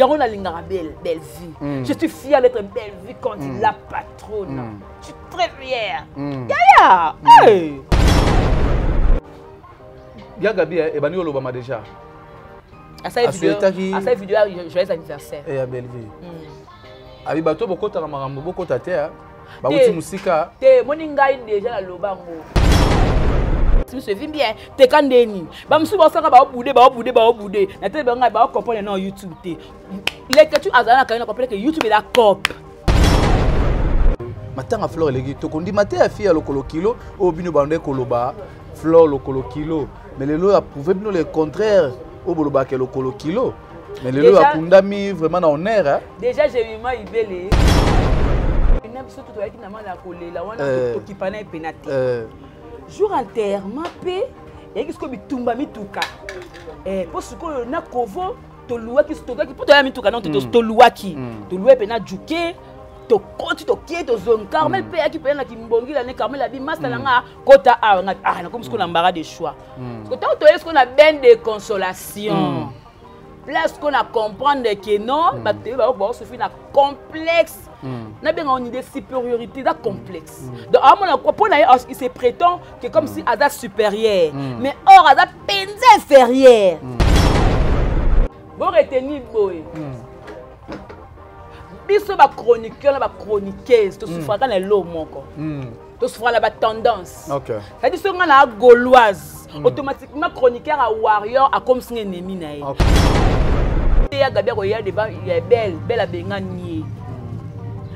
Yango nalingaka belle belle vie. Je suis fière d'être belle vie quand mm. la patronne. Je suis très fière. Yaya. Hey. Ya Gabi eh, ebandi kolobama déjà. Asali vidéo, asali vidéo ya joyeux anniversaire. Eh ya belle vie. Abi bato bokotaka makambo bokota te ah. Bawuti mosika. Te moni ngai déjà naloba yango. Biso evimbi eh, teka ndeni bamosusu baosaka baobude baobude baobude na tele bangai baocomprendre na youtube te leketu azala na kangi na comprendre ke youtube eza cope. Matanga Flore eleki tokondima te ya fille ya lokolo kilo oyo bino bande koloba Flore lokolo kilo, mais lelo approuve bino le contraire oyo bolobaka lokolo kilo, mais lelo akundami vraiment na honneur hein? Déjà Jemima Ibele na biso toyaki na mana ya kolela wana, tokipa na ye pena te. Jour enterrement mpe eyaki sikoyo bitumba mituka, mpo sikoyo na kovo toluwaki, tokaki mpo toya mituka non, toluwaki, toluwa mpe na juke, tokoti, tokie, tozongi. Carmel mpe eyaki mpe na kimbongila ne Carmel abi masta na nga kota awa nga ah nakomi sikoyo na embarras de choix. Ntango toye sikoyo na bain de consolation, place ko na comprendre que non, bato toyebi bango baosufi na complexe, nabenga ngo idée supériorité, eza complexe. Donc amona mpo na ye il se prétend que comme si aza supérieur, mais or aza mpenza inférieur. Bo retenir boye, biso bachroniqueur na bachroniqueuse tosufraka na elo moko, tosufraka na batendance. C'est-à-dire soki nga na gauloise, automatiquement chroniqueur a warrior akomisi nga ennemi na ye. Ya Gabi akoya devant ya belle belle, abengani ye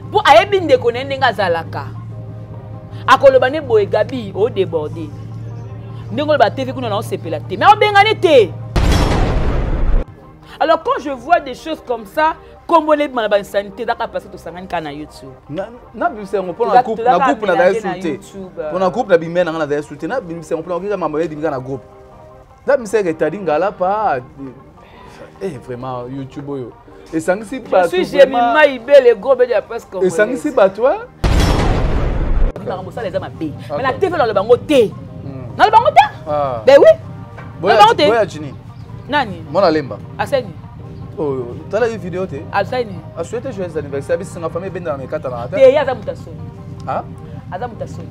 mpo ayebi ndeko na ye ndenge azalaka, akoloba nde boye: "Gabi, odéborde ndenge oloba tv kuna, na osepela te." Mais obengani te. Alors quand je vois des choses comme ça, kombo nebima na bainsanité, ezaka parce que tosangani kaka na YouTube. Nabimisa yango mpo na groupe nazali su te, mpo na groupe nabimia nanga nazali su te. Nabimisa yango mpona okika mambo ebimika na groupe, nabimisa yeke etali ngala pa. Eh, vraiment YouTube oyo esangisi bato. Jemima Ibele, gros bébé de la presse congolaise. Esangisi bato. Makambo osala eza mabe, mais na TV naloba yango te, naloba yango te. Ben oui, naloba yango te. Boya jini. Nani? Mwana lemba. Aseni. Oyo tala ye video te. Aseni. Asouhaite joyeux anniversaire, abisinga famille ebendaka na ekata na te. Ye aza moto asoni, aza moto asoni.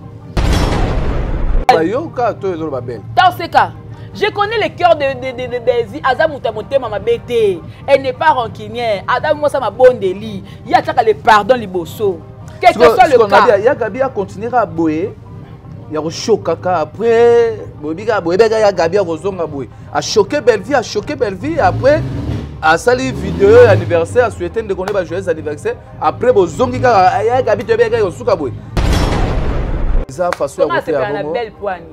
Bayoka to ezoloba bele. Taoseka, je connais le cœur de Belvi. Aza moto ya motema mabe te. Elle n'est pas rancunière. Aza mwasi mabondeli. Ye atiaka le pardon liboso. Quel que soit le cas. Ya Gabi acontinuera boye ya koshokaka après boyebi kaka, boyebi kaka ya Gabi akozonga boye, achoke Bellevie, achoke Bellevie, après asali video ya anniversaire, asouhaite ndeko nde ba joyeux anniversaire, après bozongi kaka ya Gabi, toyebi kaka kosuka boye, eza façon ya koteya bongo. Belle poani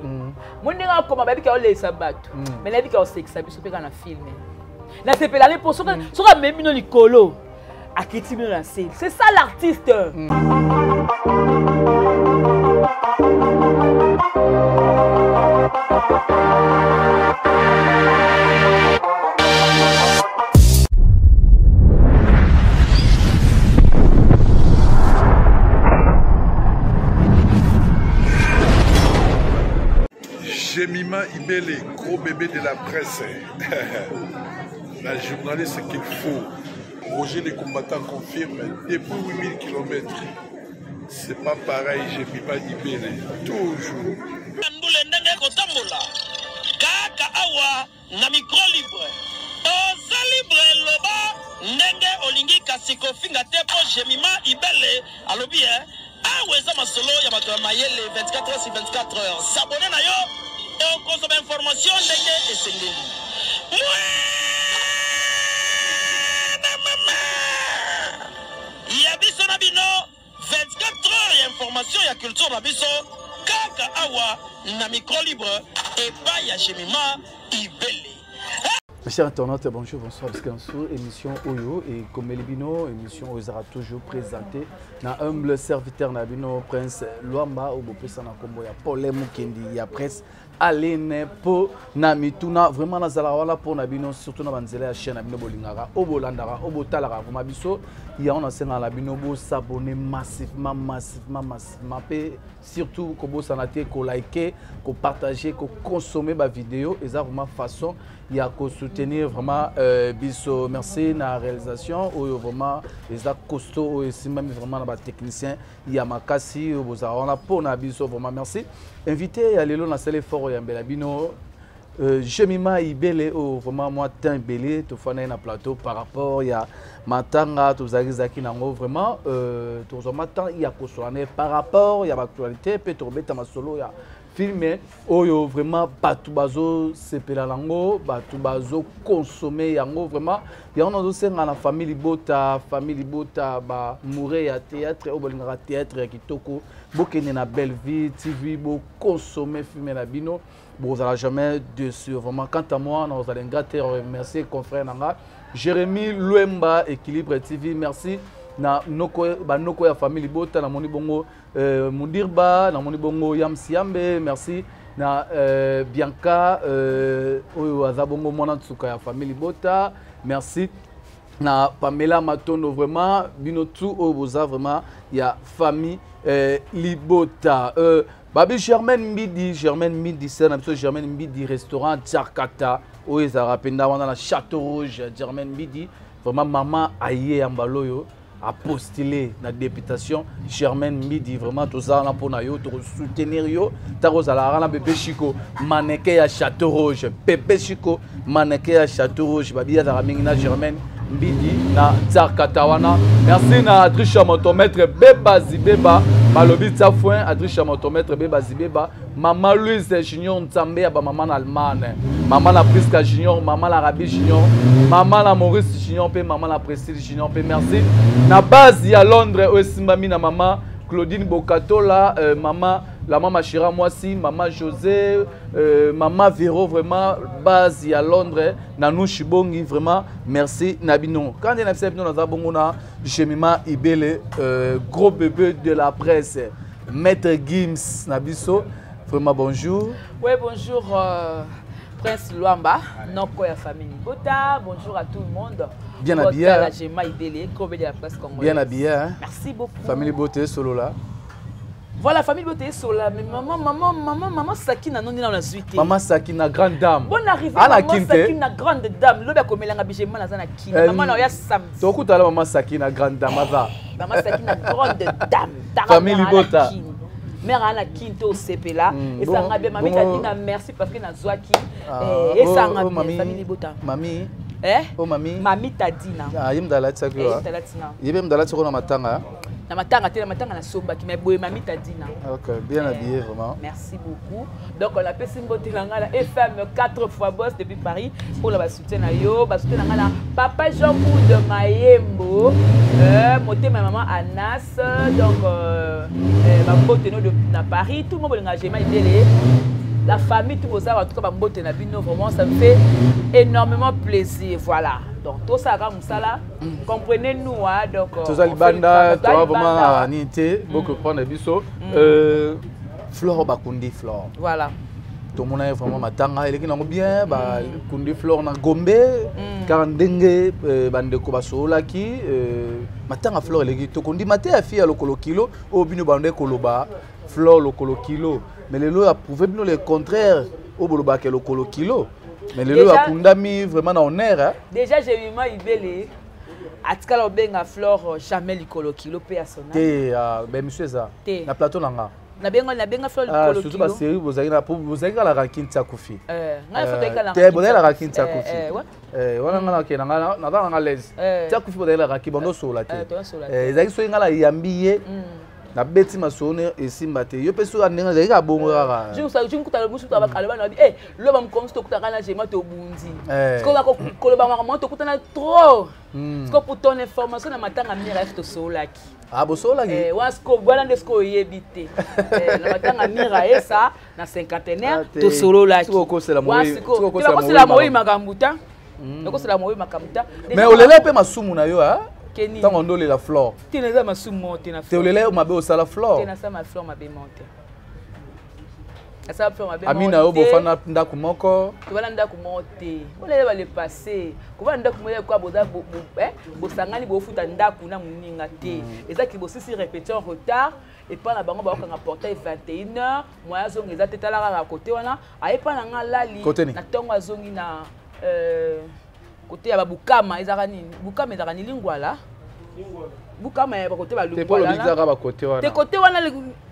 mo ndenge akoma, bayebi ka olesa bato, mais nayebi ka osekisa biso mpe kaka na film. Nasepelani mpo soki amemi bino likolo, akiti bino na se. C'est ça l'artiste. Jemima Ibele, gros bébé de la presse. La journaliste qu'il faut. Roger les combattants confirme depuis 8000 km. C'est pas pareil, Jemima Ibele. Toujours. Ndule ndenge kotambola kaka awa na micro libre, oza libre, loba ndenge olingi, kasi kofinga te, mpo Jemima Ibele alobi e awa eza masolo ya bato ya mayele. 24 heures sur 24 heures, s'abonner na yo, okozwa bainformation ndenge esengeli. Mwana mama ya biso na bino, 24 heures ya information ya culture na biso kaka awa na micro libre epai ya Jemima Ibele. Mes chers internautes, bonjour, bonsoir. Parce émission oyo et comme bino, émission oyo sera toujours présentée na humble serviteur na bino Prince Luamba, oyo bopesa na kombo ya Paul Mukendi ya presse. Aline mpo na mituna. Vraiment nazalaka wana mpo na bino, surtout na banzela ya chaîne na bino bolingaka, oyo bolandaka, oyo botalaka vraiment biso. Yango nasengaka na bino bosabonner massivement, massivement, massivement, mpe surtout kobosana te kolike, kopartager, koconsommer bavideo. Eza vraiment façon ya kosoutenir vraiment biso. Merci na réalisation oyo vraiment eza costaud, oyo esimbami vraiment na batechnicien ya makasi oyo bozala wana mpo na biso. Vraiment merci. Invité ya lelo, nasali effort oyambela bino Jemima Ibele, oyo vraiment mwa temps ebele tofanda ye na plateau par rapport ya matanga tozalaki nango. Vraiment tozwa mwa temps ya kosola na ye par rapport ya baactualité, mpe tokobeta masolo ya film oyo vraiment bato bazosepela nango, bato bazoconsommer yango. Vraiment yango nazosenga na famille libota, famille libota, bamoure ya théâtre oyo bolingaka théâtre ya kitoko, bokende na Bellevue TV, boconsommer film na bino, bozala jamais déçu. Vraiment, quant à moi, nazala ingrat te. Remercier confrère na nga Jérémy Lwemba, Équilibre TV. Merci na noko, banoko ya famille libota. Namoni bongo Mundirba, namoni bongo Yamsi Yambe. Merci na Bianca oyo aza bongo mwana nsuka ya famille libota. Merci na Pamela Matondo. Vraiment bino tout oyo boza vraiment ya famille libota. Babi Germaine Mbidi, Germaine Mbidi, se na biso Germaine Mbidi, restaurant Jakarta oyo ezalaka mpenza wana na Château Rouge. Germaine Mbidi, vraiment mama aye ya mbala oyo apostulé na députation. Germaine Mbidi, vraiment toza wana mpona yo, tokosoutenir yo. Ntango ozalaka na bebe Chiko maneke ya Château Rouge, bebe Chiko maneke ya Château Rouge, babi azalaka mingi na Germaine Mbidi na Jakarta wana. Merci na Adrisha Motomètre Beba Zibeba, balobi tia foin. Adrisha Motomètre Beba Zibeba, mama Louise Junior Nzambe ya bamama na Allemagne, mama na Priska Junior, mama na Rabi Junior, mama na Maurice Junior mpe mama na Priscille Junior. Mpe merci na base ya Londres oyo esimbami na mama Claudine Bokatola, mama la mama Chira Mwasi, mama José, mama Vero. Vraiment base ya Londres na Nushi Bongi, vraiment merci na bino. Quand na biso bino, naza bongo na Jemima Ibele, gros bébé de la presse, Maître Gims na biso. Vraiment bonjour. Oui, bonjour Prince Luamba, noko ya famille Bota. Bonjour à tout le monde. Bien habillé, hein? Jema Ibele, gros bébé de la presse congolaise. Bien habillé, hein? Merci beaucoup. Famille Beauté solo là. Voilà, famille Beauté solo. Mais maman, maman, maman, maman Sakina, non, on a zuité. Maman Sakina, grande dame. Bonne arrivée, maman Sakina, grande dame. Lobi akomelanga bijema naza na Kina. Maman na ya samedi. Tokuta la maman Sakina, grande dame, aza. Maman Sakina, grande dame. Famille Libota. Mère ana kinto osepela esanga bien. Mami Tadina, merci parce que nazwaki esanga bien, famille Libota. Mami. Eh? Oh mami. Mami Tadina. Ah, ye mdala tiaki wa. Ye mpe mdala tiaki na matanga. Na matanga te, na matanga nasombaki, mais boye mami Tadina. OK, bien habillé vraiment. Merci beaucoup. Donc on apesi mbote na ngai na FM 4 fois boss depuis Paris pour la soutien na yo, basoutien na ngai na papa Jean Boude Mayembo, motema ya mama Anas. Donc bambote no na Paris, tout le monde bolinga Jema Ibele, la famille, tout boza, en tout cas bambote na bino. Vraiment, ça me fait énormément plaisir. Voilà, donc tosalaka mosala, comprenez-nous, hein. Donc toza libanda, toa vraiment nini te, bocomprendre biso. Flore, bakundi Flore. Voilà. Tomona ye vraiment matanga eleki nango bien, bakundi Flore na Gombe kaka ndenge bandeko basololaki. Matanga Flore eleki, tokondima te ya fille ya lokolo kilo oyo bino bande koloba Flore lokolo kilo, mais lelo approuve bino le contraire oyo bolobaka lokolo kilo, mais lelo akundami vraiment na honneur, hein? Déjà Jemima Ibele atikala obenga Flore jamais likolo kilo mpe ya sona. Te, baémission eza na plateau na nga. Nabenga Flore likolo. Surtout basérie bozalaki na bozalaki kala rankine tia kufi. Te, bozalaki na rankine tia kufi wana, nga nakende nga naza nanga lese tia kufi, bozalaki na rankine bando osola te. Ezalaki soki nga nayambi ye, nabeti masolo, esimba te. Yo mpe soki ndenge ezalaki kaka bongo kaka. Aloba na bi loba mokomosu tokutaka na Jema, tobundi koloba makambo, tokutana trop. Siko pour ton information, na matanga Mira F tosololaki. Ah, bosololaki? Wana nde siko oyebi te. Na matanga Mira esa na cinquantenaire tosololaki. Okosela moi makambo ta, okosela moi makambo ta. Mais olela mpe masumu na yo ntango ndo olela Flore? Te, naza masumu mo te na Te, olela mabe osala Flore. Te, nasala Flore mabe mo te. Asala Flore mabe. Ami na yo, bofanda ndako moko? Tobanda ndako moko te. Bolayeba le passé. Kovanda ndako moko kwa boza bosangani, bofuta ndako na moninga te. Ezaki bosisi répétition retard epai na bango, bakokanga portail 21 heures, moya azonga eza te. Tala kaka kote wana, ayepa na nga, lali na ntongo, azongi na kote ya babukama. Ezalaka nini Bukama? Ezalaka ni Lingwala? Bukama ya bakote. Balungwala bakote wana. Te, kote wana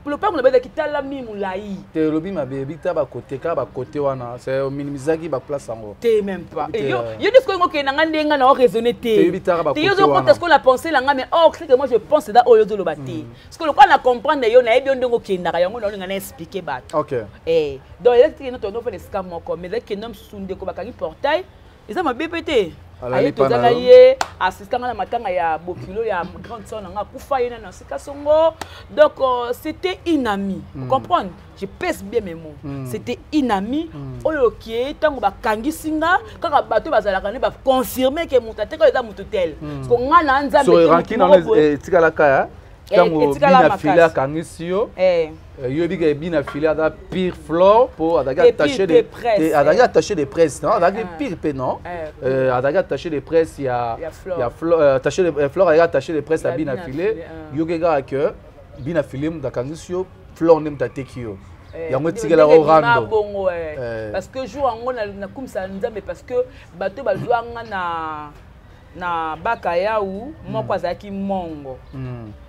lopango na bazalaki, tala mi molai. Te, olobi mabe, ebi ta bakote, kaka bakote wana, c'est ominimisaki baplace yango. Te, même pas. Yo nde sikoyo ngokende na nga ndenge na oraisonne te. Te, yo ozokota sikoyo na pensée na nga, mais or ce que moi je pense eza oyo ozoloba te. Parce que lokola na comprendre yo, nayebi yo ndenge okendaka yango, na olinga na expliquer bato. Donc ezaki kende tondofana esika moko, mais ezaki kende mosusu, ndeko bakangi portail, eza mabe mpe te. Aye, tozala ye assistant nga na matanga ya bokilo ya grande sœur na nga, akufa ye nano asika songo. Donc c'était une amie. Comprendre, je pèse bien mes mots. C'était une amie. Oyo okie ntango bakangisi nga, kaka bato bazalaka nde baconfirme ke moto ateka eza moto tel. Parce que nga na Nzambe. Etikalaka ntango Bina File akangisi yo, yoyebi ke Bina File aza pire Flore, mpo azalaki attaché de, azalaki attaché de presse, non, azalaki pire mpe, non, azalaki attaché de presse ya attaché de Flore, azalaki attaché de presse ya Bina File. Yoki kaka ke Bina File moto akangisi yo, Flore nde moto ateki yo, yango etikelaka orando. Bongo, parce que jour yango nakumisa Nzambe, parce que bato bazwanga na baka yau moko azalaki mongo.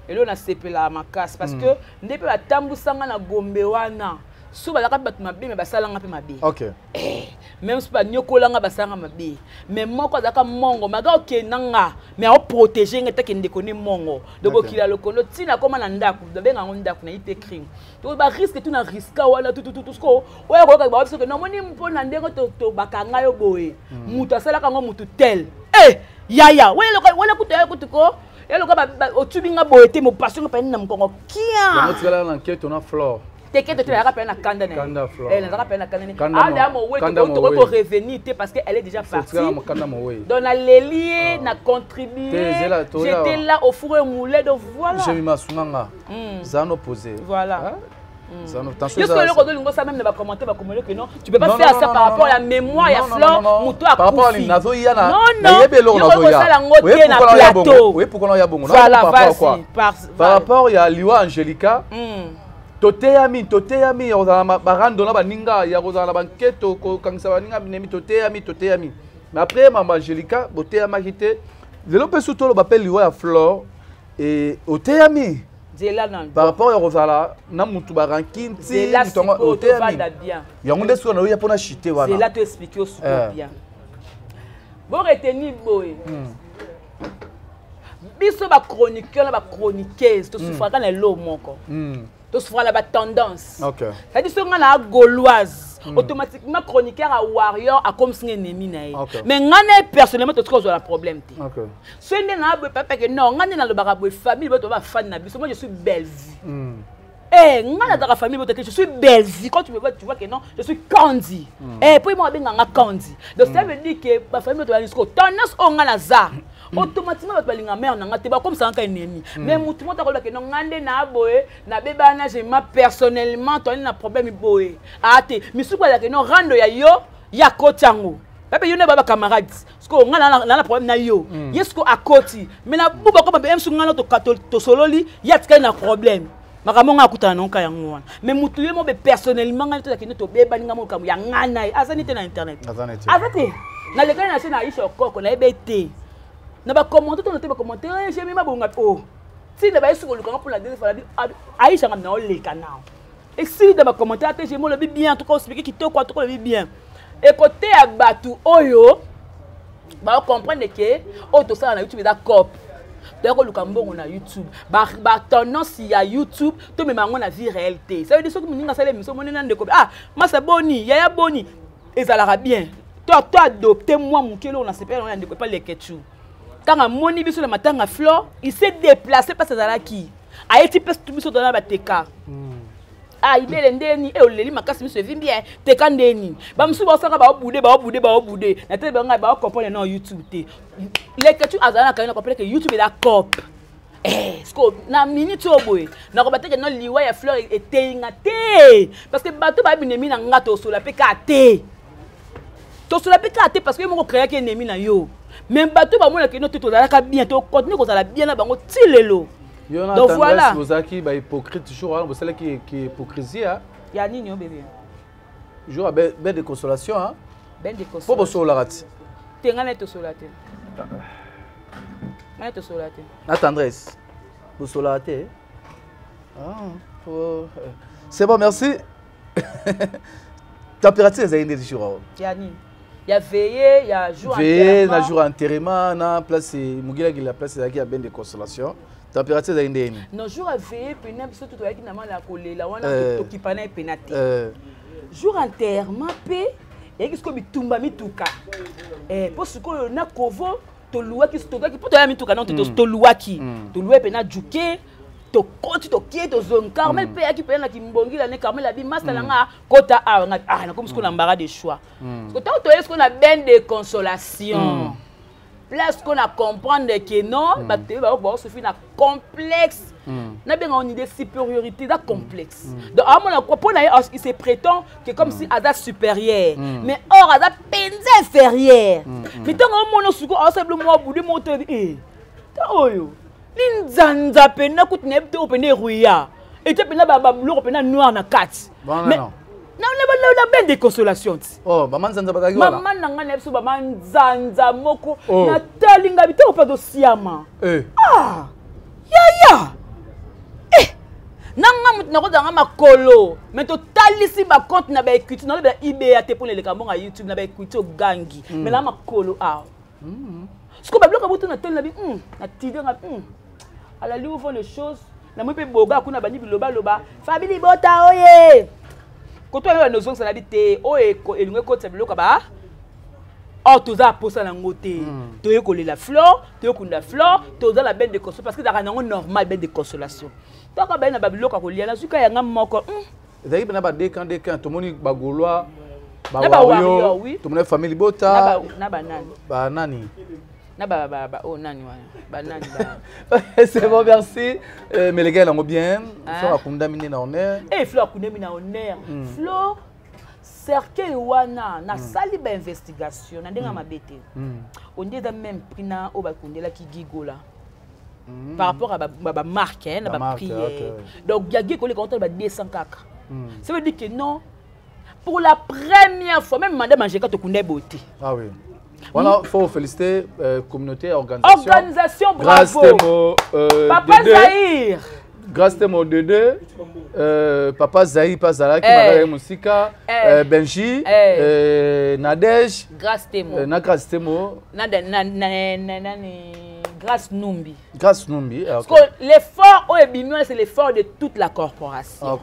Eloko nasepelaka makasi, parce que nde mpe batambusanga na Gombe wana, so bazalaka mpe bato mabe, me basalanga mpe mabe. Même so banyokolanga, basalanga mabe, mais moko azalaka mongo maga, okenda nga, mais aoprotege nga etake ndeko ne mongo. Donc okila lokolo ntina akóma na ndako, babenga yango ndako na ye mpe crime. To barisque tu na riska wana tutututu siko oyo koyoka bawa biso ke namoni mpo na ndenge bakanga yo boye, moto asalaka yango motu tel. E yaya wana kutu ya kutu ko eloka otubi nga boye te, mopasi nga pene na mokongo kia. Otikalaka na nketo na Flore? Te, keto te, nazalaka pene na kanda na ye, nazalaka pene na kanda na ye. Ada mowe, tokoki korevenir te parce que elle est déjà partie. Donc naleli ye, na contribué, j'étais là au four et au moulin, donc voilà. Jemima, sunganga, za no posé. Voilà. Yo soki eloko ozolinga osala, même na bacommentaire bakomele que non, tu peux pas faire ça par rapport à la mémoire ya Flore, moto akufi. Nazoya na nayebi eloko nazoya kosala yango te na plateau. Oye pourquoi naoya bongo? Voilà, vas-y. Par rapport ya liwa Angélika, toteyami, toteyami ya kozala barando na baninga, ya kozala na banketo, kokangisa baninga binemi, toteyami, toteyami. Mais après mama Angélika, boteyamaki te. Lelo mpe su toloba mpe liwa ya Flore oteyami nzela na par rapport ya kozala na mutu barankine ti oteyami yango nde soki nayoya mpona chite wana. Zela to explique yo sikoyo bien. Boretenir boye, biso bachroniqueur na bachroniqueuse tosufraka na elo moko, tosufraka na batendance. C'est-à-dire soki nga na gauloise, automatiquement chroniqueur a warrior akomisi nga ennemi na ye. Mais nga na ye personnellement totika kozwa na problème te. Soki nde na boye papeke, non, nga nde nalobaka boye, famille boye, toba bafani na biso. Moi je suis Bellevue. Eh, nga nazalaka famille boye te, je suis Bellevue. Quand tu me vois, tu vois que non, je suis Candy. Eh, po mo abenga nga Candy, donc ça veut dire que bafamille boye tobalingi. Siko tendance oyo nga naza, automatiquement bato balinga mare na nga te, bakomisa nga ennemi. Mais mutu moko akoloba ke non, nga nde na boye nabebana jema personnellement, toali na problème boye aa te. Misuku azalaka non, rando ya yo ya koti yango pepe, yo nde ba bacamarade. Siko nga na problème na yo, ye siko akoti, mais na buba ko babe msu nga na tosololi, ye atikali na problème. Makambo nga akutana na nka yango wana, mais mutu ye mo be personnellement nga tozalaki nde tobebani. Nga mokambo ya nga na ye aza ni te na internet, aza te. Nalekani na chaîne na Aisha Okoko, nayebi te na bacommentaire to na te bacommentaire jemi mabonga o ntina bayesi kolukanga mpona deuxième fois. Aisha nga na oleka nao esili na bacommentaire te. Jemi olobi bien, en tout cas oexplique kitoko, en tout cas olobi bien. Ekote ya bato oyo baocomprendre ke oyo tosala na YouTube eza coop, toya koluka mbongo na YouTube, batendance ya YouTube tomema yango na vie réelle te. Ça veut dire soki moninga asala émission, omoni na ndeko, ah masa boni, yaya boni, ezalaka bien to adopte mwa moke. Eloko na sepela yango ya ndeko epa Leketu, ntango amoni biso na matanga Flore, il s'est déplacé place azalaki, ayeti mpe biso tona bateka. Ah, ibele ndeni e oleli makasi, miso evimbi ye teka ndeni. Bamosusu baosaka baobude baobude baobude na tele bangai, baocomprendre na YouTube te. Leketu azala na kangi na comprendre ke YouTube eza coop. Eh, siko na minute oyo boye nakoba teke no liwa ya fleur eteyi nga te, parce que bato bayebi ennemi na nga, tosola mpe kaka te, tosola mpe kaka te, parce que ye moko créaki ennemi na yo. Mais bato bamonaka ino te, tozalaka bien, tocontinue kozala bien na bango ti lelo. Yo na donc voilà, bozalaki bahypocrite jour wana, bosalaki hypocrisie. Ya nini yo bebe? Jour ya bain de consolation. Bain de consolation. Mpo bosololaka ti? Te, ngai na tosola te, ngai tosola te. Na Tendresse bosololaka te. Ah, c'est bon, merci. Température ezali nde jour awa? Ya nini? Ya veille, ya jour? Veille na jour enterrement, na place mogelaki, la place ezalaki ya bain de consolation, température ezali ndenge nini? Non, jour ya veille pena biso to toyaki na mala ya kolela wana, tokipa na ye pena te. Jour enterrement mpe eyaki sikoyo bitumba mituka, mpo sikoyo na kovo toluwaki, tozwaki mpo toya mituka non, toluwaki, toluwa mpe na juke, tokoti, tokie, tozongi. Carmel mpe eyaki mpena na kimbongila ne. Carmel abi masta na nga kota awa, nga ah, nakomi sikoyo na embarras de choix. Ntango toye sikoyo na bain de consolation, place ko na comprendre que non, bato toyebi bango baosouffrir na complexe, nabenga on idée supériorité, eza complexe. Donc amona mpo na ye, il se prétend que comme si aza supérieur, mais or aza mpenza inférieur. Mais ntango omona sikoyo aosala mwa bude moko toyebi e ta oyo linzanza mpena kutu nayebi te, oyo mpena eruya ete mpena babiloko mpena noir na kati na bain de consolation ti. Oh, mama nzanza bazalaki wana? Mama na ngai na biso, bama nzanza moko. Oh. Natali ngai bitoko mpe azosiama. Eh. Ah yaya, eh. Na nga moto nakozala nga makolo, mais totalisi bacompte na baécriture, nalobela iba te mpona eleka mbongo ya YouTube na baécriture ogangi, mais na makolo awa sikoyo babiloko butu natali na bi natide nga alali où vont les choses. Namoni mpe boga kuna bandi bilobaloba, Fabi libota oye koto oyo nozongisa na bi te, oyo elingi ekotisa biloko ba or toza aposa nango te. Toye kolela flore, toye kunda flore, toza na bain de consolation parce que ezalaka nango normal, bain de consolation. Toka baye na babiloko ya kolia, nazwika yanga moko. Ezalaki mpena ba deux camps, deux camps. Tomoni bagaulois, Na ba warrior, oui. Tomoni famille libota. Na banani. Banani. Na ba oyo nani wana, banani ba. C'est bon, merci. Mais les gars yango bien. Flore akundami nde na honneur. Eh, Flore akundami na honneur. Flore, cercueil wana nasali bainvestigation na ndenge ya mabe te, onde eza même prix na oyo bakundelaki Gigola par rapport à bamarque, na baprix. Donc ya Gi koleka otala ba 200 kaka. Ça veut dire que non, pour la première fois même, madame Angeka, tokunda beauté. Ah oui, voilà, il faut féliciter communauté, organisation. Organisation, bravo. Grâce Temo, Papa Dédé. Zahir. Grâce Temo Dédé, Papa Zahir Pazala, qui m'a Musika, Benji, Nadège, Grâce Temo. Na Grâce Temo, na na na na na Grâce Numbi. Grâce Numbi. Ah, Parce que l'effort oyo ebimi wana, c'est l'effort de toute la corporation.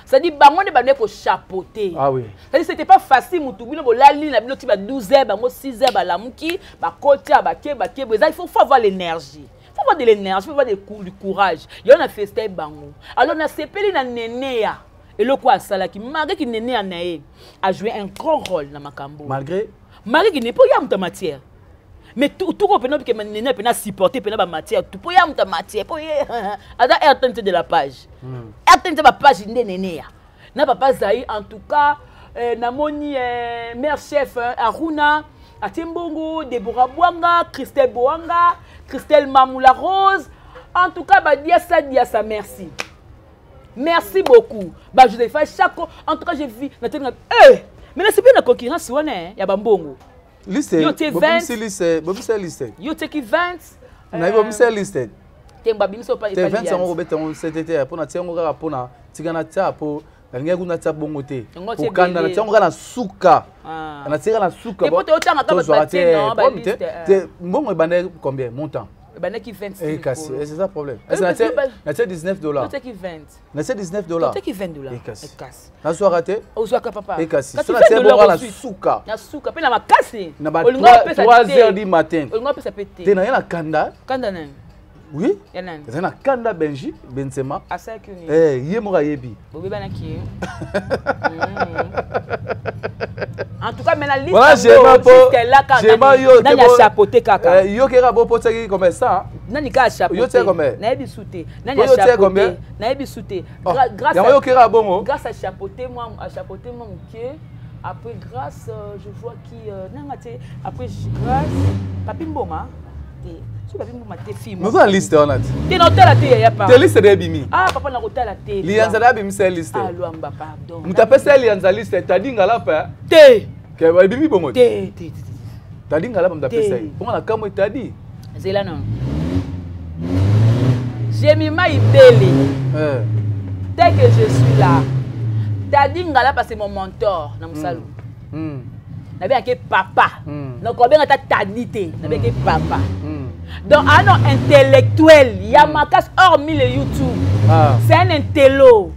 C'est-à-dire bango nde bandeki kochapeauter. Ah oui. C'est-à-dire c'était pas facile. Mutu bino bolali na bino ti ba 12 heures, bango 6 heures balamuki, bakoti, bake bake boye. Il faut avoir l'énergie, faut avoir de l'énergie, faut avoir du courage. Yo na feste bango. Alors nasepeli na nene ya eloko asalaki, malgré ki nene ya na ye a joué un grand rôle na makambo. Malgré Malgré ki ne po ya moto ya matière, mais tuko mpena obike nene mpena supporter mpena bamatière tu po ya moto ya matière, po ye aza RTNT de la page, RTNT bapage nde nene ya na papa Zai. En tout cas, namoni mère chef Aruna atie mbongo, Debora Bwanga, Christelle Boanga, Christelle Mamula Rose, en tout cas badiasa diasa, merci, merci beaucoup. Bajosepha Chako, en tout cas j'ai vu natenga mais nasepeli na concurrence wana ya bambongo. Liste. Yo tie 20. Bobimisi liste, bobimisi liste. Yo tieki 20. Nayebi, bobimisi liste. Te, babimisi opa. Te, 20 yango kobeta yango sete te, mpona tia yango kaka mpona tika na tia, mpo nalingaki kuna tia bongo te. Yango tie Kokanda na ebele. tia yango kaka na suka. Ah. Na tia kaka na suka. Te, po toyotanga kaka bato Tozwaka batie, te, non, problème te. baliste, eh. Te, mbongo ebandaki combien montant? Ebandaki 26. Eh, kasi eh, c'est ça problème. Eh, Est-ce na parce que tia na tia 19 $? Totiaki 20. Na tia 19 $. Totiaki 20 $. Eh, kasi. Ekasi. Nazwaka te. Ozwaka, papa. Eh, kasi Kasi so na tia 20 bongo dollars na ozwi. suka. Na suka mpe na makasi. Na ba Olinga opesa 3 te. heures du matin. Olinga opesa mpe te. Te, na ye na kanda. Kanda nani? Oui, ezali na kanda Benji Benzema eh, ye moko ayebi. Bobebanaki ye. En tout cas, mais la liste, voilà, jusque là, yo nani achapeauté kaka? Eh, yo kera bopotisaki comme ça. Nani ka achapeauté? Yo tie combien? Nayebi su te nani achapeauté, nayebi su te. Oh, grâce yango yo kera bongo. Grâce à chapeauté moi, à chapeauté moi moke. Après grâce, je vois qui, nanga te. Après grâce, Papi Mboma te, soki Papi Mboma te, fille. Mozo na liste wana te. Te, na otala te, yaya pa. Te, liste de ebimi. Ah papa, na kotala te. Liyanza na abimisa ye liste. Ah Lwamba, pardon. Moto apesa ye liyanza liste, Tadi Ngalapa. Te. Ke ebimi bongo. Te, te, te. Tadi Ngalapa moto apesa ye bongo na kamwe Tadi. Zela non. Jemima Ibele. Eh. Tel que je suis là. Tadi Ngalapa, c'est mon mentor na mosalo. Nabengaki papa. Donc obenga ta Tadi te, nabengaki papa. Donc un homme intellectuel ya makasi, hormis le YouTube. Ah. C'est un intello.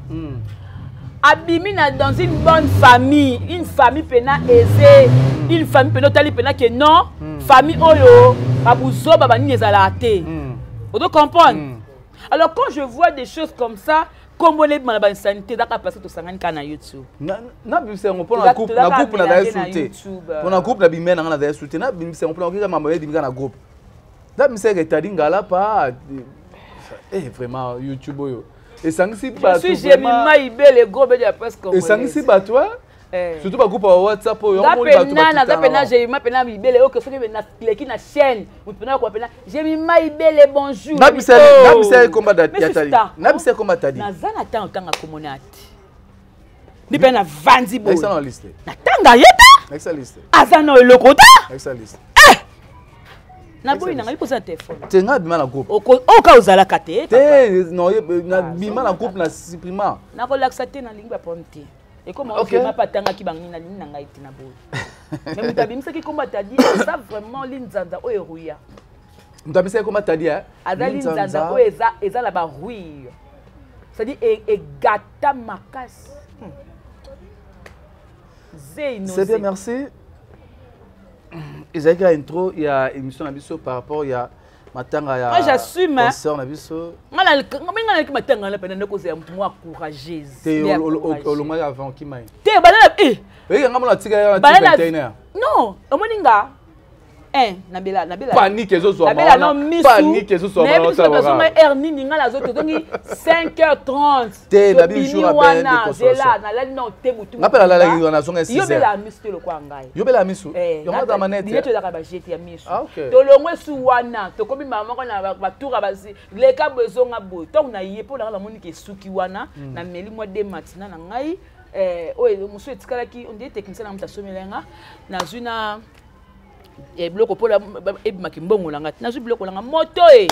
Abimi na dans une bonne famille, une famille pena aisée, une famille pena otali pena ke non, famille oyo babuzoba banini ezalaka te. Ozo comprendre? Alors quand je vois des choses comme ça, kombo ebima na bainsanité, ezaka parce que tosangani kaka na YouTube. Nabimisa yango mpo na groupe, na groupe nazali su te. Mpo na groupe nabimia nanga, nazali su te. Nabimisa yango mpona okika mambo ebimika na groupe. Nabimisa yeke Tadi Ngalapa. Eh, vraiment, YouTube oyo esangisi bato. Je suis Jemima Ibele, gros bébé de la presse congolaise. Esangisi bato, surtout bagroupe ya WhatsApp oyo. Nga pena naza pena Jemima pena Ibele oyo, soki naleki na chaîne, moto pena akoba pena Jemima Ibele, bonjour. Nabisa ye komba ya Tadi, nabisa ye komba Tadi. Naza na ntango otanga komona te, ndi mpe navandi boye. Nakisa na liste. Natanga ye te. Nakisa liste. Aza na eloko te. Nakisa liste. Naboyi nanga mposa na telefone. Te, nga abima na groupe. Oyo ka ozalaka te. Te, non, nabima na groupe, na supprima. Nakolakisa te, nalingi baproblème te. Ekoma vraiment mpe atangaki bangi, nalingi na ngai te, na boyi. Mais moto abimisaki kombo Atadi, aza vraiment linzanza oyo eruya. Moto abimisaki kombo Atadi. Aza linzanza oyo eza na barouille, c'est-à-dire egata makasi. C'est bien, merci. Ezalaki ya intro ya émission na biso par rapport ya matanga ya Moi, j'assume. Concert na biso. Nga naleki matanga na pena ndeko ya motu moko courageuse. Te, olongwaki avant, okima ye. Te, bana eh. Oyeke nga mona tika ya 21h. Non, omoni nga nabela nabela. Panique ezozwama. Nabela no misu. Panique ezozwama. Nayebi biso tozonga heure nini? Nga nazo tozongi 5h30. Te, nabi jour wana, zela, nalali nao te butu. Nga mpe nalalaki wana, nazonga 6. Yo bela misu te lokwa ngai. Yo bela misu, yango aza manete. Dinete ezalaka bajete ya misu. Tolongwe su wana, tokomi mama moko na batour ya leka boye, ezonga boye. Ntango na ye mpo nanga namoniki esuki wana, nameli mwa de matina na ngai oyo mosusu etikalaki nde technicien na moto asomela nga. Nazwi na biloko mpo ebimaki mbongo na ngai, nazwi biloko na ngai, moto e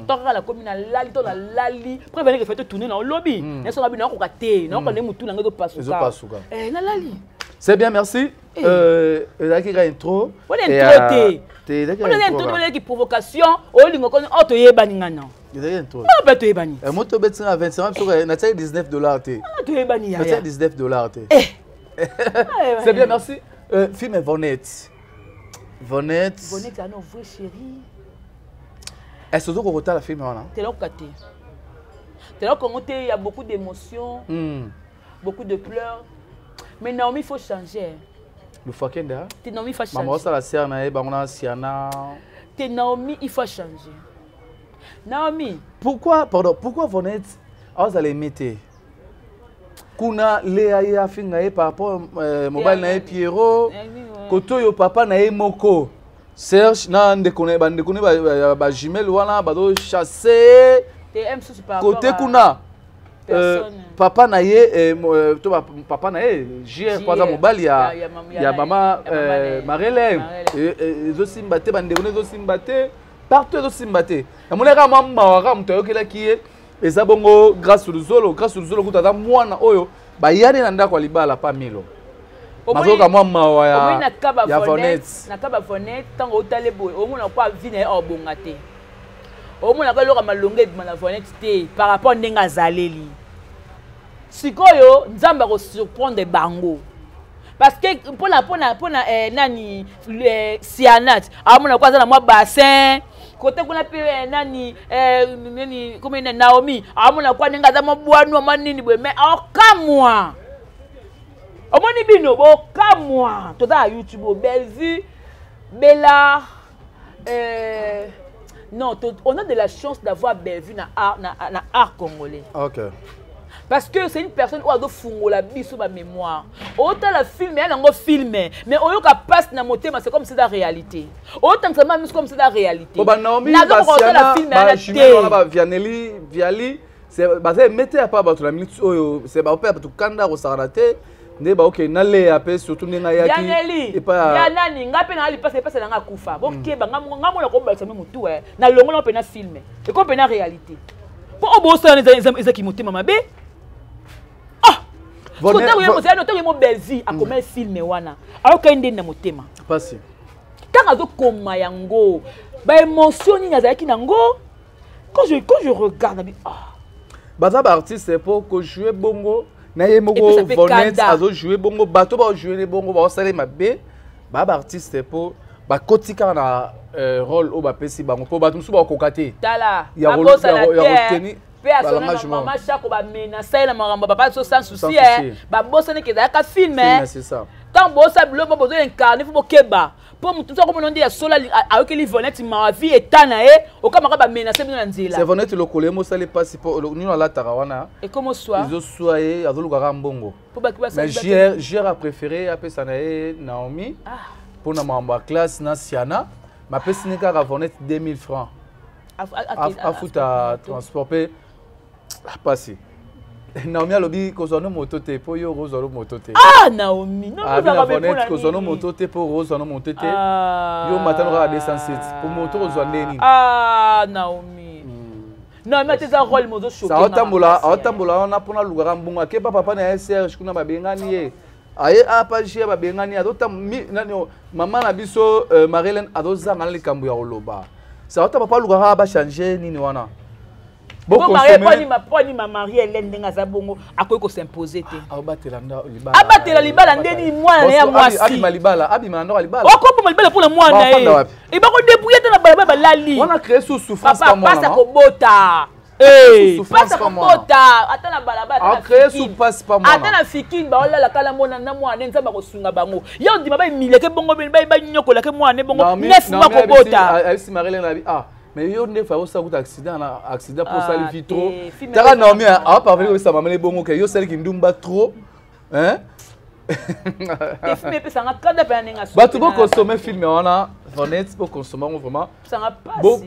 to kaka nakomi, nalali to nalali. Preuve ndenge fe totourne na olobi nasonga bino, nakoka te, nakoka nde motu na ngai ezopasuka, nalali. C'est bien, merci. Ezalaki kaka intro. Wana intro te, wana intro te, wana provocation. Olingo koni oyo toyebani nga non. Ezalaki intro. Mpe toyebani. Moto obetinga 25 biso, natiaki 19 $ te. Toyebani, yaya. Natiaki 19 $ te. C'est bien, merci. Film Vonette, Vonette. Vonette ano vrai chéri. Est-ce que okotala film wana? Teloka te, teloka yango te. Il y a beaucoup d'émotions, beaucoup de pleurs, mais Naomi, il faut changer. Lufakende. Te, Naomi, il faut changer. Mama osala sere na ye bango na Siana. Te, Naomi, il faut changer, Naomi. Pourquoi, pardon, pourquoi Vonette azala aimé te kuna? Lea ye afinga ye par rapport mobali na ye Pierrot, kote oyo papa na ye moko Serge na ndeko na ye, bandeko na ye bajumelle wana bazochasse kote kuna. Papa na ye to papa na ye JR po aza mobali ya mama Marele, ezosimba te. Bandeko na ezosimba te, partout ezosimba te. Namoni kaka mwa mawa kaka moto ayokelaki ye, eza bongo Grâce Luzolo. Grâce Luzolo kuta aza mwana oyo bayani na ndako ya libala pa Milo, nazoyoka mwa mawa ya Vonette. Na ka bavonete, ntango otale boye, omona kwa vie na ye obonga te, omona ka eloko ya malonga ebima na Vonete te par rapport ndenge azaleli sikoyo. Nzambe akosurprendre bango parce que mpona nani, Sianat amona ko aza na mwa bassin. Kote kuna mpe eh, nani eh, nani komi nani Naomi amona kwa ndenge aza mobwanu mwa nini boye, mais aokamwa. Omoni bino bokamwa, toza na YouTube Bellevue Bella non, on a de la chance d'avoir Bellevue na art, na art congolais. Ok. Parce que c'est une personne oyo azofungola biso ba mémoire. Otala film ya nango film, mais oyoka passe na motema, c'est comme c'est la réalité. Otangisa ma miso comme c'est la réalité. Bon, ba Naomi, ba Siana, ba Chimène, ba Vianelli, Viali, c'est baza emete ya pa bato na minute oyo, c'est ba opé bato kanda kosakana te. Nde ba okende na Lea pe surtout ndenge ayaki epa ya nani nga pe na lipasa epasa na nga kufa. Bokeba nga nga mona kobalisa me mutu eh na longola pe na film. Eko pe na réalité. Po obosana eza ki motema mabe. Ah! Ntango ye mozali ntango ye mo Bellevue akoma film wana. Ayoka ye ndeni na motema. Pasi. Ntango azokoma yango, ba émotion nini azalaki nango? Quand je regarde, nabi ah. Baza ba artiste po ko jouer bongo na ye moko Vonette azo jouer bongo bato ba jouer bongo ba osale mabe ba ba artiste po ba koti kaka na rôle oyo bapesi bango po bato mosusu bakokoka te. Tala, babosana te mpe asona na mama Chako bamenasa ye na makambo papa so sans souci eh babosani ke ezalaka film eh. C'est ça. Ntango bosa biloko bozo incarne fo bokeba mpo motu mosusu akomona nde ya solo ayokeli Vonette mawa vie eta na ye okamaka bamenase bino na nzela. C'est Vonette lokolo ye mosali mpasi mpo nino alataka wana ekomoswa ezoswa ye azolukaka mbongo. Mais JR a préféré apesa na ye Naomi mpona makambo ya classe na Siana bapesi ne kaka Vonette 2000 francs afuta transport mpe pasi. Naomi alobi kozwa no moto te mpo yo kozwa no moto te. Ah Naomi, non, kozwa no moto te mpo kozwa no moto te. Yo matano kaka 207 mpo moto kozwa nde nini? Ah Naomi. Non, mais eza rôle mozo choquer. Aotambola, aotambola wana mpona alukaka mbongo akepa papa na ye Serge kuna babengani ye. Aye apa jie babengani nani mama na biso Marie-Hélène azozanga na likambo ya koloba. Sa ota papa alukaka ba changer nini wana. Po anima Marie-Hélène ndenge aza bongo akoki kos'impose te. Abatela libala. Abatela libala ndeni mwana na ye ya mwasi. Abima libala, abima na ndako libala. Okoboma libala mpona mwana na ye. E bakodébrouille te na balabala balali. Wana créer sous souffrance pa mwana. Papa kobota. Pasa kobota ata na balabala ata na fikine baolala kala mona na mwana nzambe akosunga bango. Yo ndima bayimiliake bongo banyokolake mwana bongo 9 mois kobota. Ayebisi Marie-Hélène abi ah mais yo nde fa osala kuta accident na accident po osali vie trop. Taka Naomi awa parvenir koyebisa mama ne bongo ke yo osaliki ndumba trop hein. Bato bokonsome film wana Vonette bokonsome yango vraiment.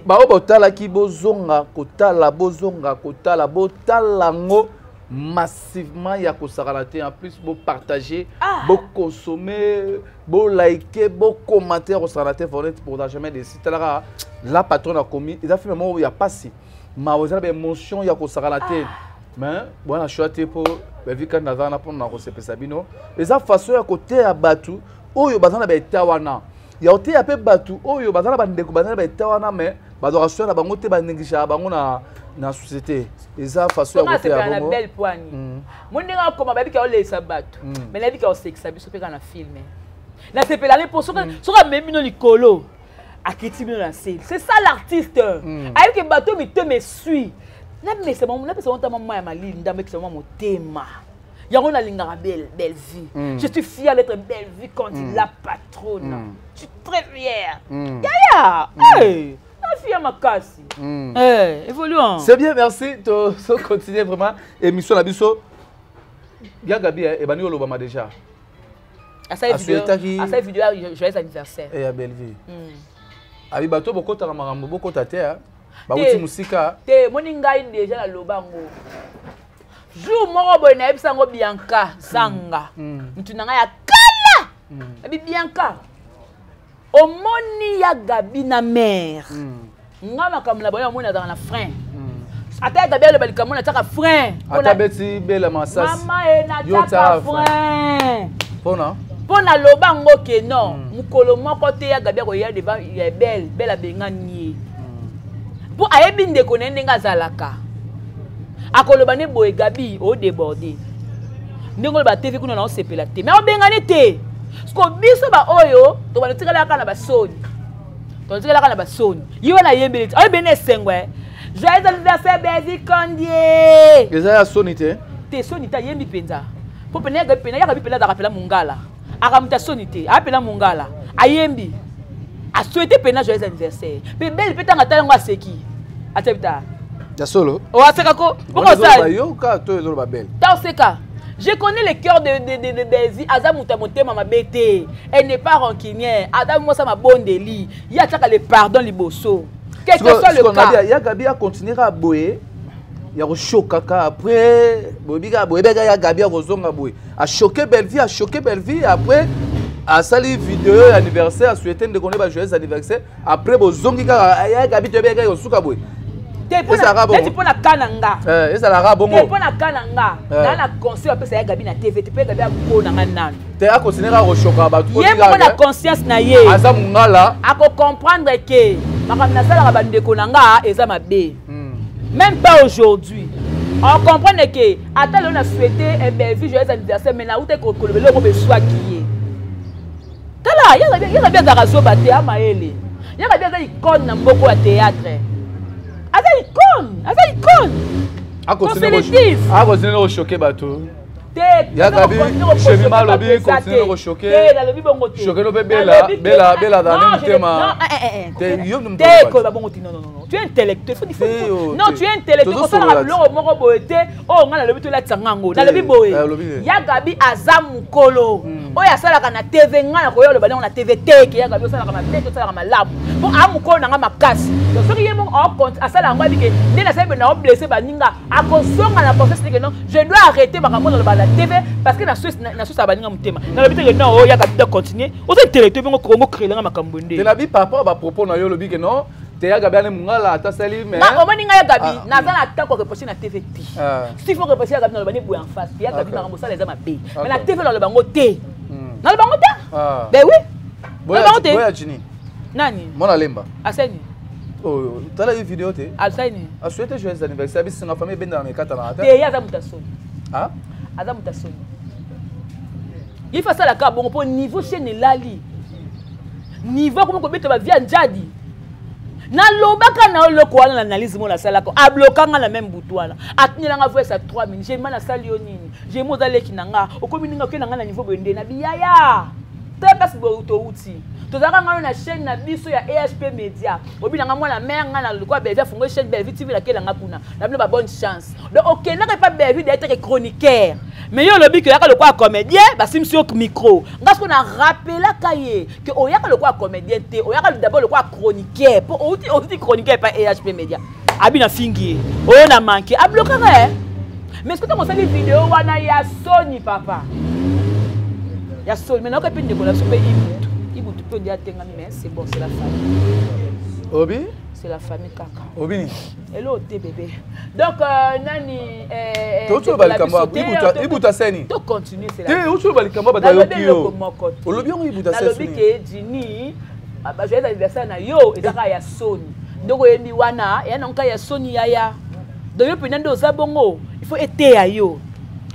Bao botalaki bozonga kotala bozonga kotala botala yango massivement ya kosakana te. En plus bopartager, bokonsome, bolike, bocommenter ya kosakana te. Vonette pour jamais déci talaka la patronne akomi eza film moko ya pasi mawa eza na baémotion ya kosakana te. Mais bwana choix te mpo Bellevue Kanda aza wana mpona kosepesa bino. Eza façon ya koteya bato oyo baza na baeta wana ya koteya mpe bato oyo baza na bandeko baza na baeta wana mais bazwaka soin na bango te, banégligaka bango na société. Eza façon ya koteya bongo. Belle poigne mo ndenge akoma bayebi ka olesa bato mais nayebi ka osekisa biso mpe kaka na film nasepelani mpo soki amemi bino likolo akiti bino na se. C'est ça l'artiste. Ayebi ke bato mitema esui napesa bango ntama mama ya malili ndambo ekisa mwa motema yango nalingaka belle vie. Je suis fière d'être belle vie quand il la patronne. Je suis très fière. Yaya, hey, na fière makasi. Hey, évoluons. C'est bien, merci. To continuer vraiment émission na biso. Ya Gabi ebani olobama déjà. Asali vidéo joyeux anniversaire. Eh ya Bellevue. Abi bato bokota makambo bokota te hein. Bawuti musika. Te moni ngai déjà na lobango. Jour moko boye nayebisa yango Bianca Zanga. Mutu na ngai ya kala. Abi Bianca. Omoni ya Gabi na mère. Nga makambo na boye omoni azaka na frein. Ata ya Gabi aloba likambo na tiaka frein. Ata beti bela masasi. Mama e na tiaka frein. Pona? Pona loba ngo ke non. Mukolo moko te ya Gabi akoya devant ya belle, belle abengani ye. Po ayebi ndeko na ye ndenge azalaka. Akoloba ne boye Gabi o déborder. Ndenge oloba TV kuna na osepela te. Mais obengani te. Parce que biso ba oyo to ba tikala kaka na basoni. Totikalaka na basoni. Ye wana ayembeli ti. Ayembeli na esengo eh. Joyeux anniversaire Bezi Kandie. Eza ya soni te. Te soni te ayembi mpenza. Po pena yaka pena yaka pena azalaka pena mongala. Akamuta soni te. Apela mongala. Ayembi. Asouhaité pena joyeux anniversaire. Pe belle pe tanga tala ngo aseki. Atebita. Ya solo. O aseka ko. Poko sala. Yoka to ezolo ba belle. Ta oseka. Je connais le cœur de Bezi. Aza muta motema mabe te. Elle n'est pas rancunière. Aza mwasa mabondeli. Ye atiaka le pardon liboso. Quel que soit le cas. Ya Gabi a continuer à boye. Ya koshokaka après boyebi kaka boyebi kaka ya Gabi akozonga boye. A choqué Bellevue, a choqué Bellevue après asali vidéo ya anniversaire asouhaité ndeko ne ba joyeux anniversaire après bozongi kaka ya Gabi toyebi kaka kosuka boye. Neti mpo na ka na nga ezalaka bongo mpo na ka na nga naa na conseil apesa ya Gabi na TV te mpe Gabi akona nga nanu te akontinue kaka koshoka bato ye moko na conscience na ye aza mongala akocomprendre ke makambo nasalaka bandeko na nga eza mabe même pas aujourd'hui ocomprendre ke ata lelo na souhaite Bellevue joyeux anniversaire mais nauta kolobela eloko beswaki ye. Tala yaka bi azalaka zoba te amayele yaka bi aza icône na mboko ya théâtre, aza icône, aza icône. Akontinue kochoke bato. Yakabi Chemima alobi continue kochoke choke no mpe bela bela bela azala nde motema te yo te koloba bongo te. Non, non, non, tu es intellectuel, faut non, tu es intellectuel. Kosalaka biloko moko boye te. Oyo ngai nalobi, tolatisa ngango nalobi boye. Ya Gabi aza mokolo oyo asalaka na TV. Ngai nakoya oloba ndenge na TV te ke ya Gabi osalaka mabe to osalaka malamu, mpo a mokolo na ngai makasi. Donc soki ye moko asala yango, abi ke nde nasali boye na oblesse baninga, akozonga na conscience ke non, je dois arrêter makambo naloba na TV parce que na suisse baninga motema. Nalobi te ke non, oyo ya Gabi doit continuer. Oza intellectuel bongo kongo créelanga makambo nde. Te nabi par rapport à bapropos na yo, olobi ke non te, ya Gabi ane mongala ata sali mais omoni ngai ya Gabi naza na temps koreproche na TV te. S'il faut reprocher ya Gabi, naloba ne boye en face: ya Gabi, makambo osala eza mabe. Mais na TV naloba yango te, naloba yango te. Ben oui, naloba yango te. Boya Jini. Nani? Mwana lemba. Aseni. Oyo tala ye video te. Aseni. Asouhaite joyeux anniversaire, abisinga famille ebendaka na ekata na te. Ye aza moto asoni, aza moto asoni. Ye fa asalaka bongo mpo niveau chaîne elali, niveau akomi kobeta bavia njadi. Nalobaka na eloko wana na analyse mo nasalaka, ablokanga na même butu wana, atindelanga voice ya 3 minutes. Jema, nasali yo nini? Jema, oza leki na nga, okomi ndenge oke na nga na niveau boye nde na biyaya te. Place boye touti, tozalaka ngano na chaîne na biso ya EHP Media. Obi nanga mwana mare nga na lokwa Bellevue, afungoyi chaîne Bellevue TV, nakelanga kuna na bino ba bonne chance. Donc okendaka epa Bellevue d'ailleurs chroniqueur, mais yo olobi ke oyaka lokola comédien, basimisi yo micro. Nga siko na rappelaka ye ke oyaka lokola comédien te, oyaka d'abord lokola chroniqueur, mpo outi outi chroniqueur epa EHP Media. Abi na fingi ye oyo na manke, ablokaka ye. Mais soki ntango osali video wana ya soni, papa, ya soni. Mais nayoka mpe ndeko na biso mpe Ibutu, Ibutu mpe nde atengami. Mais c'est bon, c'est la famille. Obi. C'est la famille kaka. Obi nini? Elo te bébé. Donc nani? Totoloba likambo Ibutu aseni. To continue, c'est la te otoloba likambo bato ayoki yo olobi yango. Ibutu. Nalobi ke Jini, bajoyeux anniversaire na yo ezaka ya soni. Ndenge oyembi wana eya nango kaka ya soni yaya. Donc yo mpenza nde oza bongo, il faut eteya yo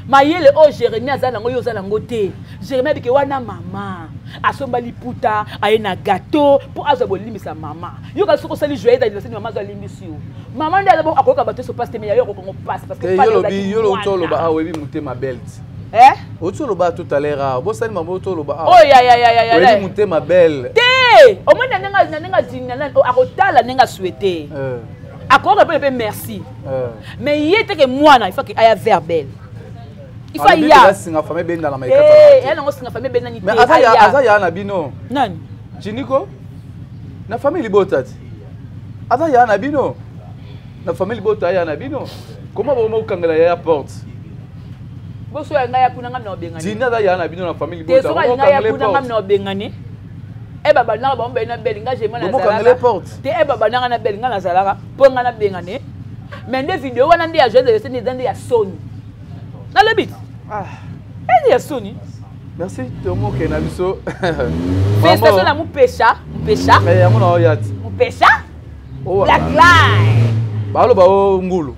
mayele oyo Jérémie aza nango, yo oza nango te. Jérémie abike wana mama asomba liputa, aye na gâteau mpo azwa bolimbisa mama. Yo kasi soki osali joyeux anniversaire, mama azwa alimbisi yo. Mama nde aza bongo, akoyoka bato nyonso pasi te, mais ya yo akokango pasi parce que yo lobi oloba awa oyebi motema belt. Eh? Oti oloba tout à l'heure awa, bosali mama oti oloba awa. Oyo ya oyebi motema belle. Te, omoni na ndenge adini akotala ndenge asouhaite, akoyoka mpe merci. Mais ye teke mwana, il faut que aya vers belle, il faut aya singa famille ebendana. Maikata ya nango singa famille ebendani te. Aza ya na bino. Nani? Jiniko na famille libota ti aza ya na bino, na famille libota aya na bino. Comment bokoma kokangela yaya porte? Boso ya ngai ya kuna, ngai na obengani. Jini aza ya na bino na famille libota. Te, soki ngai ya kuna, ngai na obengani. E babandaka bango bali na bele, ngai jema nazalaka porte te. E babandaka na bele, ngai nazalaka mpo ngai nabengane. Mais nde video wana nde ya joyeux anniversaire nde eza nde ya soni. Nalobi ende ya soni. Merci, tomoke na biso. Félicitation na Mupesha, Mupesha. Yango na oya ti. Mupesha Black Line. Baloba o ngulu.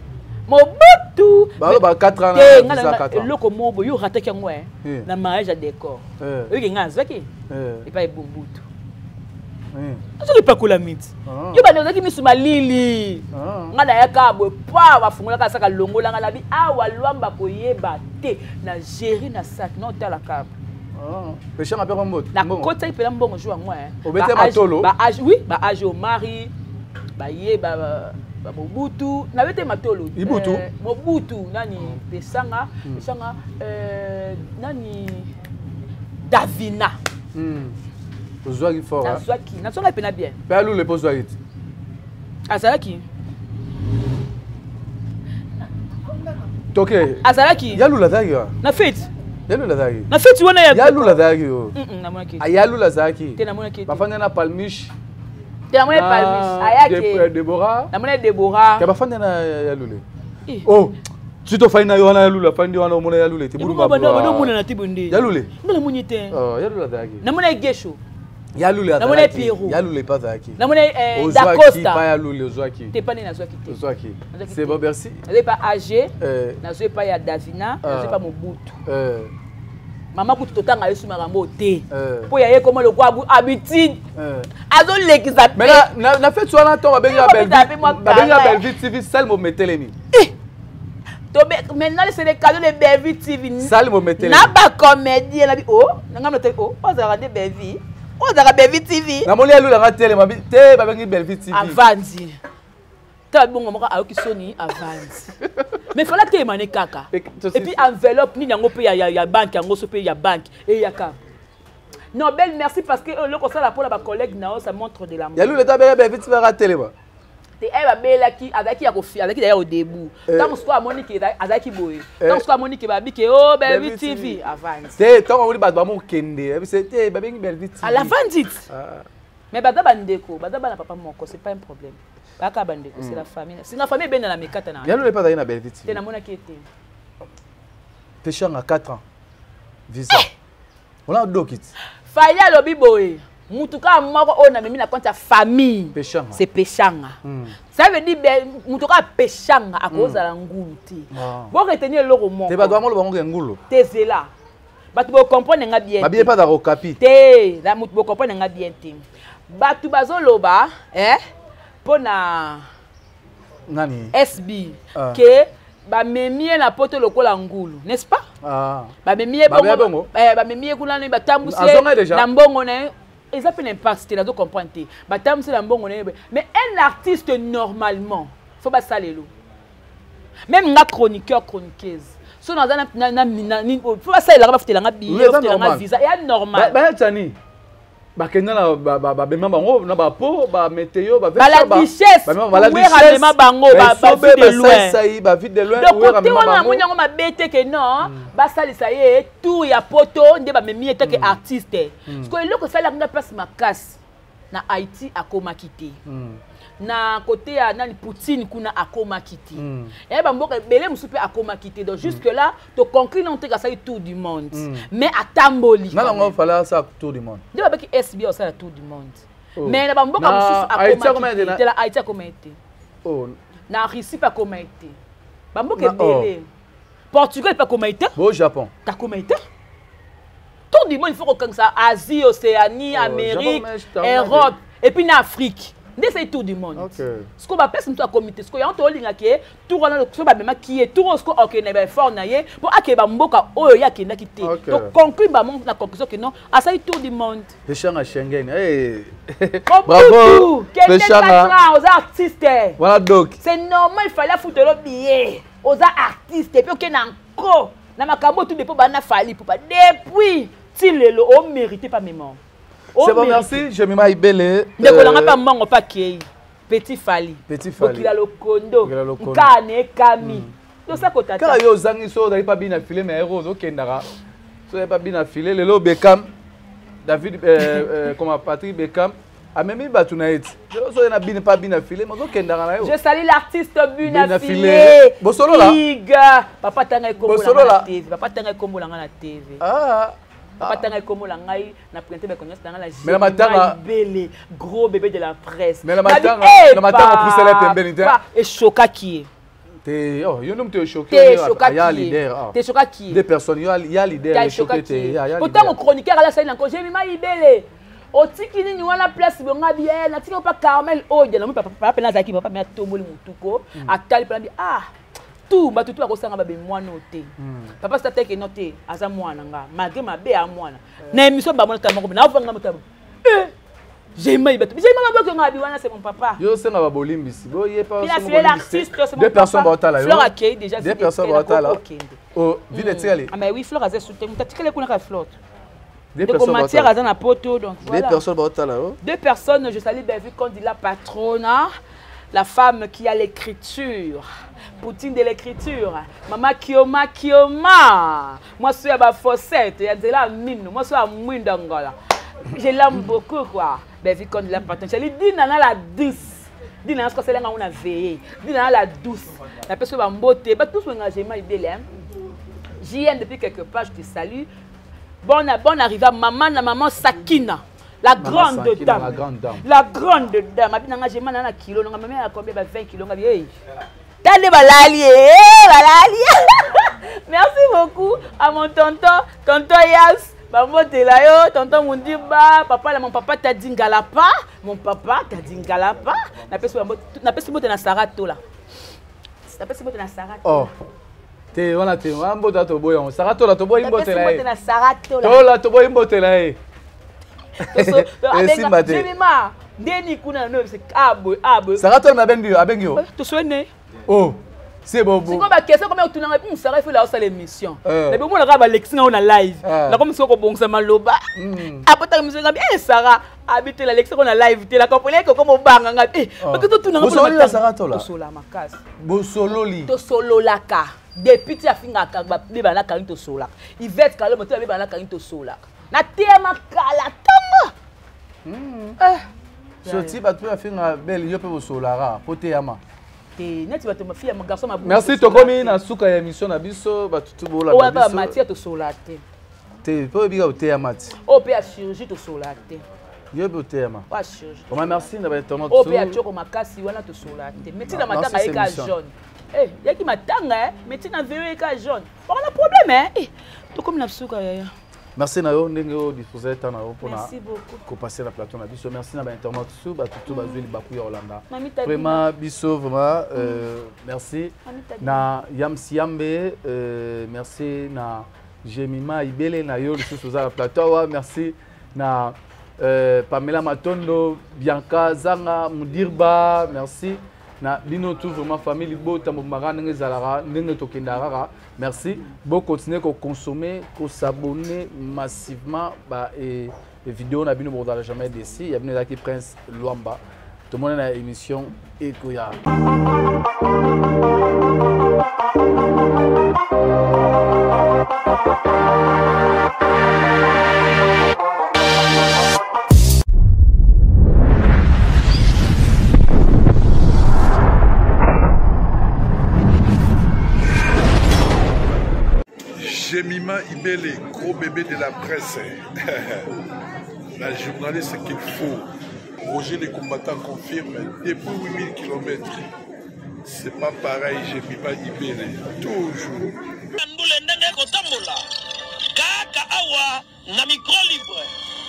Mobutu. Baloba 4 ans. Te, nga eloko moko boye yo rataki yango na mariage ya décor. Oyoki ngai nazwaki epai Mobutu. Azoki epakolami ti. Yo bande ozalaki misu malili. Nga nayaka boye pa bafungolaka saka longolanga nabi awa lwamba koyeba te na géri na sac na otalaka. Peshanga mpe mbote. Nakotaki mpena mbongo jour yango. Obete matolo. Ba age oui, ba age Omari, ba ye ba ba Mobutu, nabete matolo. Ibutu. Mobutu nani Pesanga, Pesanga nani Davina. Ozwaki fort. Nazwaki, nazwaki mpena bien. Pe alule po ozwaki ti. Azalaki. Toke. Azalaki. Yalula azalaki wa. Na fete. Yalula azalaki. Na fete wana ya. Yalula azalaki yo. Namonaki. Yalula azalaki. Te namonaki. Bafandi na Palmiche. Te namoni Palmiche. Ayaki. Deborah. Namoni Deborah. Te bafandi na Yalule. Oh. Si tofandi na yo wana Yalula afandi wana omona Yalule te. Bana te bonde. Yalule. Nga namoni te. Oh, Yalula azalaki. Namoni Gesho. Yalule azalaki. Namoni Pierrot. Yalule pa azalaki. Namoni Da Costa. Pa Yalule ozwaki. Te pa nde nazwaki te. Ozwaki. C'est bon, merci. Nazwaki pa AG, nazwaki pa ya Davina, nazwaki pa Mobutu. Mama kutu totanga yesu makambo te. Po ya ye koma lokwa habitude. Azolekisa pe. Mais na fête wana to babenga Bellevue. Babenga Bellevue TV salmo metelemi. Maintenant c'est les cadeaux de Bellevue TV. Salmo metelemi. Na ba comédien na bi oh, na ngamlo te oh, ozala nde Bellevue. Ozala Bellevue TV. Na moli alula nga telema bi te babengi Bellevue TV. Avandi. Ta bongo moko ayoki soni avandi. Mais fallait telema ne kaka. Et puis enveloppe ni yango pe ya banque yango so pe ya banque et yaka. Non, belle merci parce que le conseil pour la collègue nao ça montre de l'amour. Ya lula ta Bellevue TV ra telema. Te elle ba bela ki azaki ya kofi azaki d'ailleurs au début. Tant que soit Monique azaki boye. Tant que soit Monique ba bi ke oh Bellevue TV avance. Te tant on ba ba mo kende, c'est te ba bengi Bellevue TV. À la vendite. Mais baza bandeko, baza bana papa moko, c'est pas un problème. Baka bandeko, c'est la famille. C'est la famille ben na mekata na. Ya lula pas na Bellevue TV. Te na mona ki était. Peshanga 4 ans. Visa. On a dokit. Fally alobi boye. Mutuka moko oyo na memi na compte ya famille. Peshanga. C'est Peshanga. Ça veut dire ben mutuka Peshanga akozala ngulu te. Bo retenir eloko moko. Te ba doit molo bango ngulu. Te zela. Bato bo comprendre nga bien. Ba bien pas da okapi. Te, la mutu bo comprendre nga bien te. Bato bazoloba, eh pona nani SB que ba memie na poto lokola ngulu, n'est-ce pas? Ba memie bongo, ba memie kuna ni ba tambusi na mbongo na eza pe n'impact te nazo comprendre te. Ba tambusi na mbongo na mais un artiste normalement faut ba salelo. Même nga chroniqueur chroniqueuse. So na na na na faut ba salela ba futela nga billet, futela nga visa, ya normal. Ba tani. Bakenda na ba bema bango na ba po ba météo ba la duchesse ba la bango ba ba de loin ba vite de loin donc côté wana moni yango mabete que non ba salisa ye tour ya poto nde ba memi etake artiste parce que eloko sala nga place makasi na Haïti akomaki te na côté ya nani Poutine kuna akomaki te ya ba mboka ebele musu pe akomaki te donc jusque là to conclut non te ka ça tour du monde mais atamboli na ngo fala ça tour du monde nde ba baki SB ça la tour du monde mais na ba mboka mususu akomaki te la Haïti akomaki te na Russie pa akomaki te ba mboka ebele Portugal pa akomaki te au Japon ta akomaki te. Tour du monde, il faut qu'on ça Asie, Océanie, Amérique, Europe et puis en Afrique. C'est le tour du monde. Ce qu'on va appeler c'est un comité. Ce qu'on y a un qui est tour on a ce qu'on même qui est tour ce qu'on ok n'est fort na ye pour akeba mboka oyo ya kenda ki te. Donc conclure ba mon la conclusion que non, à ça tour du monde. Peshanga Schengen. Hey. Bravo. Peshanga aux artistes. Voilà donc. C'est normal, il fallait foutre le billet aux artistes et puis ok na encore na makambo tout depuis bana fali pour pas depuis ti lelo o mérité pas mémoire. C'est bon, merci, je m'y belle. Ndeko pas mango pas kei. Petit Fally. Petit Fally. Bokila lokondo. Nkane kami. Donc ça kota. Kaka yo zangi so ozali pas bien affilé mais héros okendaka. So pas bien affilé lelo Beckham David comment Patrick Beckham a même batu na eti. So na bien pas bien affilé mais okendaka na yo. Je salue l'artiste Bina Filé. Bosolo la. Papa tanga kombo la TV. Papa tanga kombo la na TV. Ah. Papa tanga kombo la ngai na printe ba connaissance dans la Mais la matanga bébé gros bébé de la presse. Mais la matanga pousse la pembeni te. Et choka qui Te oh yo nom te choqué. Te Ya leader. Te choka qui Des personnes yo ya leader choqué te ya ya. Pourtant mon chroniqueur là ça il encore j'ai mis ma ibele. Otiki nini wana place bonga bi eh natiki pa Carmel odia na papa papa pena azalaki papa me atomboli mutuko hmm. atali pena bi ah tout bato tu bakosanga babe mwana oyo te hmm. papa sita teke no te aza mwana nga malgré mabe ya mwana eh. Na émission bamona kaka moko naovanga moto eh J'aime bato j'aime maboke nga bi wana c'est mon papa. Yo senga ba bolimbisi bo ye pa deux personnes ba otala yo. Flore akei déjà. Deux personnes ba otala. Oh vide etikali. Ah mais oui Flore aza soutien mutu atikali kuna ka Flore. Deux personnes matière aza na poto donc voilà. Deux personnes ba otala yo. Deux personnes, je salue Bellevue Kondi la patronne, la femme qui a l'écriture. Poutine de l'écriture. Mama Kioma Kioma. Moi suis ya ba fossette ya nzela mino, moi suis ya mwinda ngola. Je l'aime beaucoup quoi. Bellevue Kondi la patronne. Je lui dis nana la douce. Dina na soka nga una veillé. Dina na la douce. La personne ba mbote, ba tous engagement idele hein. JM depuis quelque part, je te salue. Bonne, bonne arrivée à maman, la maman Sakina. La grande Sakina, dame. La grande dame. La grande dame. Abi nanga j'ai mal na kilo, nanga maman a combien ba 20 kilos ngabi hey. Tande balali eh balali. Merci beaucoup à mon tonton, tonton Yas. Bambotela yo, tonton Mundiba, papa la mon papa t'a dit ngalapa, mon papa t'a dit ngalapa. Na pesi na pesi mbote na Sarah Tola. Na pesi mbote na Sarah. Oh. Te wana te, wana mbote toboyi yango. Sarah Tola toboyi mbote na ye. Na Sarah Tola. Tola toboyi mbote na ye. Esimba te. Jemima, ndeni kuna no ah boy ah boy. Sarah Tola abengi yo, abengi yo. Toswene. Oh. C'est bon. Sikoyo ba question comme otunanga hmm Sarah il faut la osala émission. Na bomona kaka balekisi nga na live. Na comme siko kobongisa maloba. Apota émission nga eh Sarah abite la lekisi ko na live te la comprenez que comme obanga nga eh parce que totunanga Bosololi na Sarah Tola. Tosola makasi. Bosololi. Tosololaka. Depuis ti afingaka beba na kangi tosolaka. Yvette Kalombo ti beba na kangi tosolaka. Na teyama kala tongo. Eh. Soti bato mpe bafinga bele yo mpe bosolaka po teyama. Te neti bato mafia garçon mabu. Merci tokomi na suka ya émission na biso bato tu bolanda biso. Oyo matière tosola te. Te mpo oyebika oteyama ti. Oyo mpe ya chirurgie tosola te. Yo mpe oteyama. Oyo ya chirurgie. Vraiment merci na ba internautes. Oyo mpe ya tioko makasi wana tosola te. Mais tina matanga ye ka jaune. Eh, yaki matanga eh, mais tina veyo ye ka jaune. Wana problème eh. Tokomi na suka yaya. Merci na yo ndenge o disposer temps na yo mpona kopasser na plateau na biso. Merci na ba internautes su bato tu bazwi libaku ya Holanda. Vraiment biso vraiment merci na Yams Yambe, merci na Jemima Ibele na yo lisusu oza na plateau awa. Merci na Pamela Matondo, Bianca Zanga, Mudirba, merci na bino tout vraiment famille libota mobimaka ndenge ezalaka ndenge tokendaka kaka. Merci. Bon, continuez à consommer, à s'abonner massivement. Bah, et les vidéos, on a bien jamais déçu. Il y a bien qui Prince Luamba. Tout le monde a émission Ekoya. Jemima Ibele, gros bébé de la presse. La journaliste qu'il faut. Roger les combattants confirme depuis 8000 km. C'est pas pareil, Jemima Ibele. Toujours. Ndule ndenge kotambola. Kaka awa na micro libre.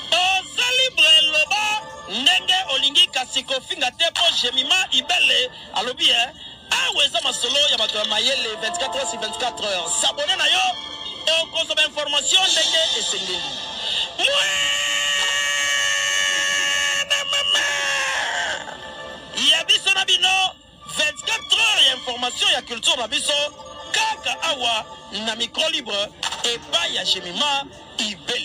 Oza libre loba ndenge olingi kasi kofinga te po Jemima Ibele alobi eh awa eza masolo ya bato ya mayele 24 heures sur 24 heures. S'abonner na yo okozwa ba information ndenge esengeli. Ya biso na bino 24 heures ya information ya culture na biso kaka awa na micro libre epai ya Jemima Ibele.